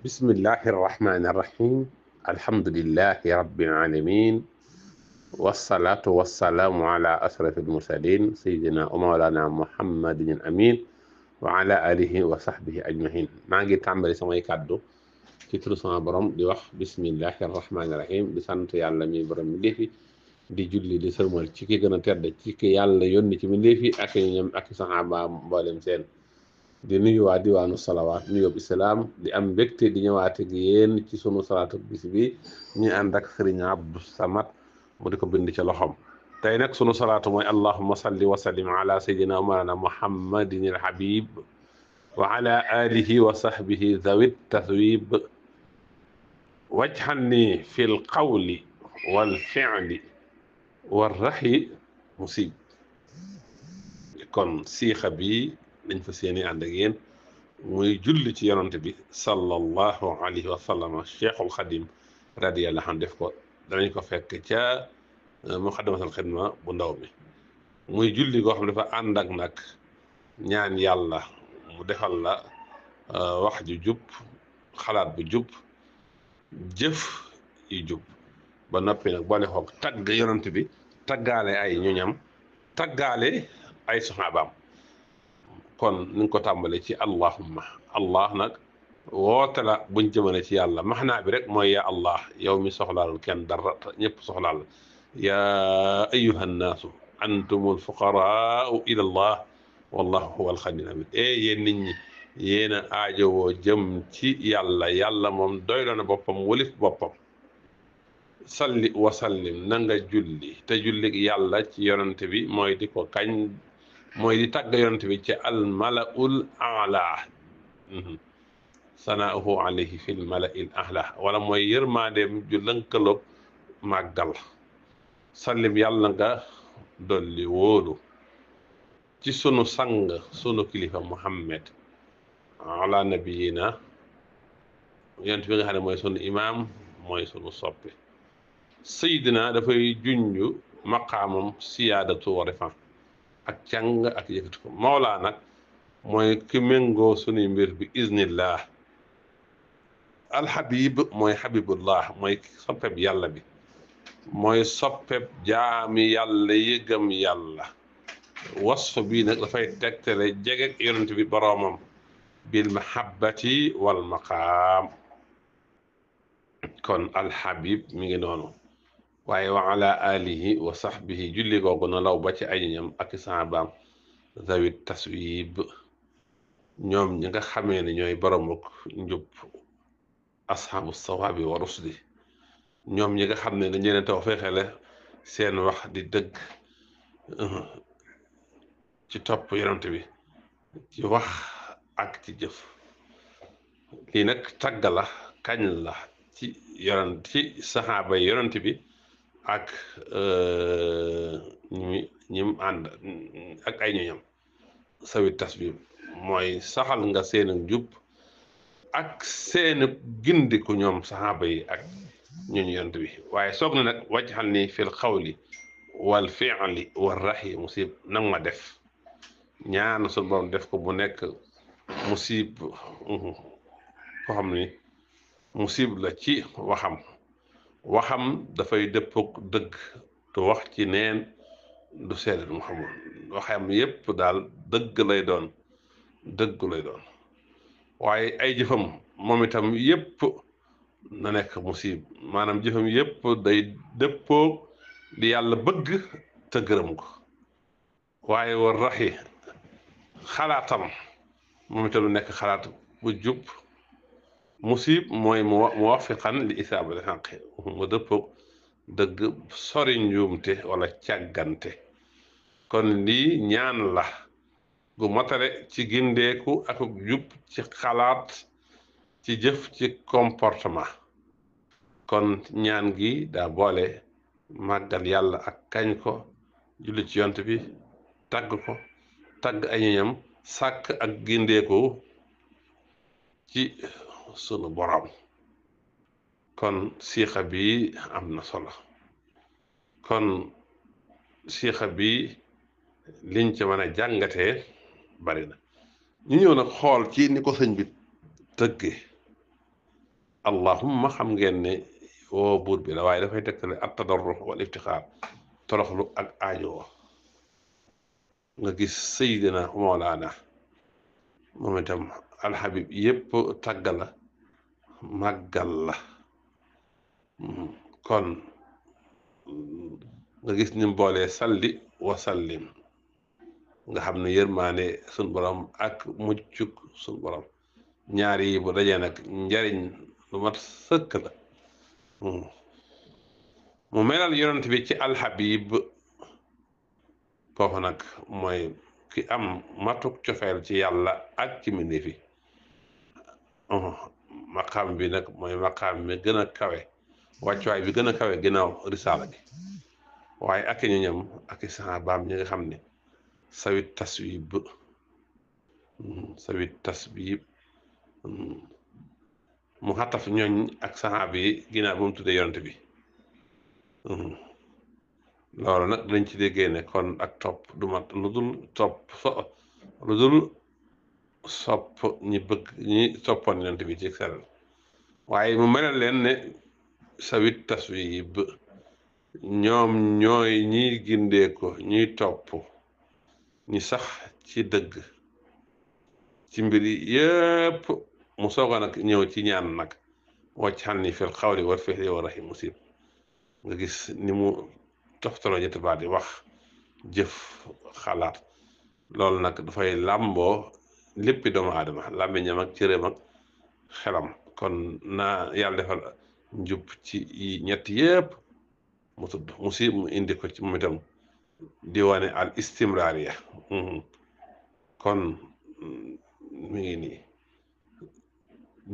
bismillahi irrahmani irrahim alhamdulilahi rabbil alamin wasalaatu wasalaamu ala ashraf almursalin sayidina wa mawlana muhammadin al amin wa ala alihi wa sahbihi ajmahin maa ngi tàmbali samay kàddu ci turu sama borom di wax bismillahi irrahmani irrahim di sant yàlla mi borom mi ndeefi di julli di sërmal ci ki gën a tedd ci ki yàlla yónni ci mi ndeefi ak ñoom ak saxaabaam mboolem seen di nuyu waa diwaanu salawaat nuyób islaam di am mbégte di ñëwaate gi yéen ci sunu salaatu bis bi ñu ànd ak sëriñ Abdou Samad mu di ko bind ci loxoom tey nag sunu salaatu mooy allahumma salli wa sallim ala sayyidina wa mawlana muhammadin al habib wa ala alihi wa sahbihi zawit taswib wajhanni fi l qawli wal fi'li war raxi musib kon siixa bi dañ fa seeni ànd ak yéen muy julli ci yonante bi sallallahu alayhi wa sallam cheikhul xadim radiyallahu anhu def ko danañ ko fekk ca muqaddamatul xidma bu ndaw mi muy julli goo xam ne dafa ànd ak nag ñaan yàlla mu defal la wax ju jub xalaat bu jub jëf yu jub ba noppi nag boole xoog tagg yonante bi taggaale ay ñoñam taggaale ay saxaabaam kon ni nga ko tàmbale ci allahumma allah nag woote la buñ jëmale ci yàlla maxnaa bi rek mooy ya allah yow mi soxlaalul kenn dara ñëpp soxlaal ya ayuha nnaasu antumul fuqaraau ila allah wallahu huwa alxani amin yéen nit ñi yéen a aajowoo jëm ci yàlla yàlla moom doyloo na boppam walif boppam salli wa sallim na nga julli te julli yàlla ci yonante bi mooy di ko kañ mooy di tàgg yonent bi ci al malaul ala sanaahu alayhi fi l malail ala wala mooy yërmaandeem ju lënkaloog màggal sallim yàlla nga dolli wóolu ci sunu sang sunu kilifa muhammad ala nabiyina yonent bi nga xam ne mooy sunu imaam mooy sunu soppi sayidina dafay junj maqaamam siyaadatu wa rifan ak càng ak yëkkati ko mawlaa nag mooy ki méngoo sunuy mbir bi iznillah alhabib mooy habibullah mooy soppeb yàlla bi mooy soppeb jaami yàlla yëgam yàlla wasf bii nag dafay tegtale jegeg yonent bi boroomam bil mahabbati wal maqaam kon alhabib mi ngi noonu waaye wa ala alihi wa sahbihi julli googu na law ba ci ay ñoñam ak saabaam zawit taswib ñoom ñi nga xamee ne ñooy boromuk njub ashaabu sawaabi wa rusdi ñoom ñi nga xam ne dañ leen taw fexele seen wax di dëgg ci topp yonent bi ci wax ak ci jëf lii nag tagg la kañ la ci yonent ci saxaaba yi yonent bi ak ñi mu ànd ak ay ñoñam sawit tasbib mooy saxal nga seen jub ak seen gindiku ñoom saxaaba yi ak ñooñu yonent bi waaye soog na nag wajxal ni fil xawli wal fi'li war raxi musib nag ma def ñaan suñu borom def ko bu nekk musib ko xam ni musib la ci waxam dafay dëppook dëgg du wax ci neen du seede mu xamul waxam yépp daal dëgg lay doon waaye ay jëfam moom itam yépp na nekk musib maanaam jëfam yépp day dëppook di yàlla bëgg te gërëm ko waaye war raxi xalaatam moom itam nekk xalaat bu jub musib mooy mu wafiqan li isaabati xaqi mu dëppoog dëgg sori njuumte wala càggante kon lii ñaan la gu matale ci gindeeku ak jub ci xalaat ci jëf ci comportement kon ñaan gi daa boole màggal yàlla ak kañ ko julli ci yont bi tagg ko tagg ay ñoñam sàkk ak gindeeku ci sunu borom kon siixa bi am na solo kon siixa bi liñ ci mën a jàngatee bari na ñu ñëw nag xool ci ni ko sëñ bi tëggee allahumma xam ngeen ne woo buur bi la waaye dafay tegtale at tadarru wal iftixaar toroxlu ak aajo nga gis sayyidina Mawlaana moom itam alxabib yépp tàgg la màggal la kon nga gis ni mboolee salli wa sallim nga xam ne yërmaane sun borom ak muccuk sun borom ñaar yi bu dajee nag njariñ lu mat sëkk la mu melal yonent bi ci alxabib foofu nag mooy ki am matuk cofeel ci yàlla ak ci mbindéef fi maqaam bi nag mooy maqaam mi gën a kawe wàccuwaay bi gën a kawe ginnaaw risaala gi waaye ak ñu ñam ak i saxaabaam ñi nga xam ne sawit taswib mu xataf ñooñ ak saxaaba yi ginnaaw bu mu tuddee yonent bi loolu nag dañ ci déggee ne kon ak topp du mat lu dul sopp ñi bëgg ñi soppoon yonent bi ci sellal waaye mu melal leen ne sawit taswib ñoom ñooy ñiy gindee ko ñuy topp ñi sax ci dëgg ci mbir yépp mu sooga nag ñëw ci ñaan nag wacc xal ni fil xawli wal fi'li wa rahim musib nga gis ni mu toftaloo ñetti baat yi wax jëf xalaat loolu nag dafay làmboo léppi doomu aadama làmmiñam ak cëram ak xelam kon naa yàlla defal njub ci ñett yépp mu tudd musib mu indi ko ci moom itam di wane al istimraariya kon mi ngi nii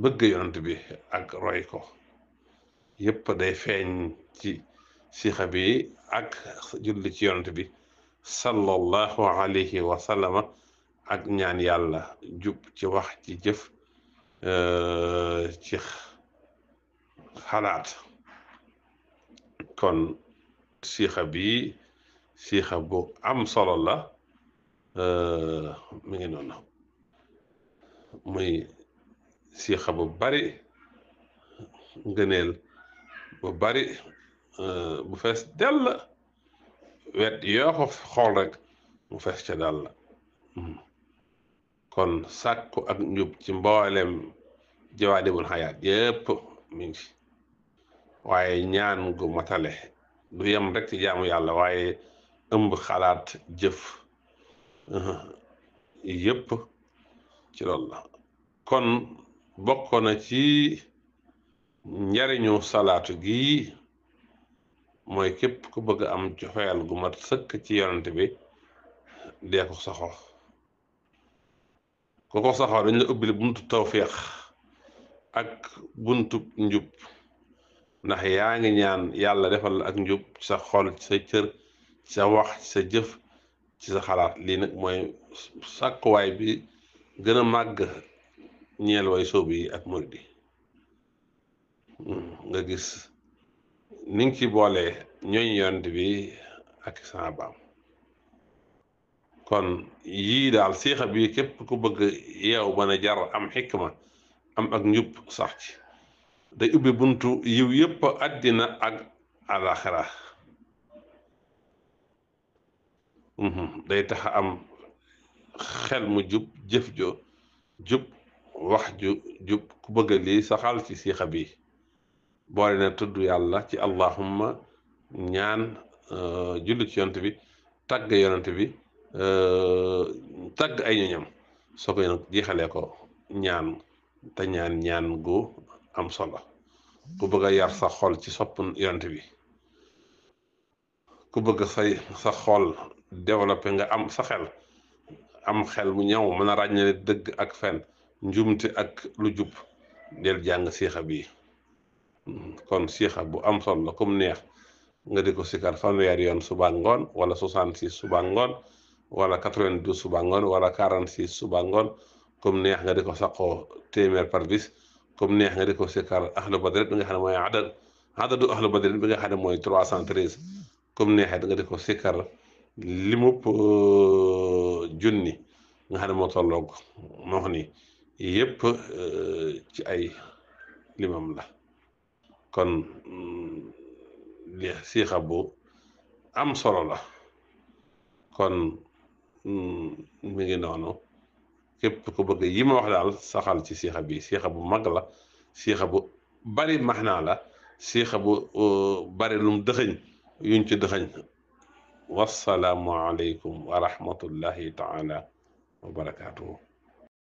bëgg yonent bi ak roy ko yépp day feeñ ci sixa bi ak julli ci yonent bi sallallahu alayhi wa sallama ak ñaan yàlla jub ci wax ci jëf ci xalaat kon sixa bi sixa bu am solo la mi ngi noonu muy sixa bu bari ngëneel bu bari bu fees dell wet yoo ko xool rek mu fees ca dal la kon sàkku ak njub ci mboolem jawaadibul xayaat yépp mi ngi waaye ñaan gu matale du yem rek ci jaamu yàlla waaye ëmb xalaat jëf yépp ci loolu la kon bokk na ci njariñu salaatu gi mooy képp ku bëgg am cofeel gu mat sëkk ci yonent bi dee ko saxoo ku ko saxoo dañ la ubbil buntu tawféex ak buntu njub ndax yaa ngi ñaan yàlla defal la ak njub ci sa xol ci sa cër ci sa wax ci sa jëf ci sa xalaat lii nag mooy sàkkuwaay bi gën a màgg ñeel way soobu yi ak murid yi nga gis ni nga ci boole ñooñ yonent bi ak sahabaam kon yii daal siixa bi képp ku bëgg yeew mën a jar am xikma am ak njub sax ci day ubbi buntu yiw yépp àddina ak alaxira day tax am xel mu jub jëf jo jub wax ju jub ku bëgg lii saxal ci siixa bi boole na tudd yàlla ci allahumma ñaan julli ci yonent bi tagg yonent bi tagg ay ñoñam soo ko nag jeexalee ko ñaan te ñaan gu am solo ku bëgg a yar sa xol ci sopp yonent bi ku bëgg sa xol développé nga am sa xel am xel mu ñëw mën a ràññale dëgg ak fen njumte ak lu jub del jàng siixa bi kon siixa bu am solo la comme neex nga di ko sikar fanweeri yoon suba ngoon wala 66 suba ngoon wala 92 suba ngoon wala 46 suba ngoon comme neex nga di ko saqoo téeméer par bis comme neex nga di ko sikar ahlu badr bi nga xam ne mooy adadu ahlu badr bi nga xam ne mooy 313 comme neexee da nga di ko sikar limub junni nga xam ne moo tolloog moo xam ni yépp ci ay limam la kon li siixa bu am solo la kon mi ngi noonu képp ku bëgg yi ma wax daal saxal ci siixa bi siixa bu mag la siixa bu bari maxnaa la siixa bu bari lum dëxëñ yuñ ci dëxëñ wassalaamu aleykum wa rahmatullahi taala wa barakaatuhu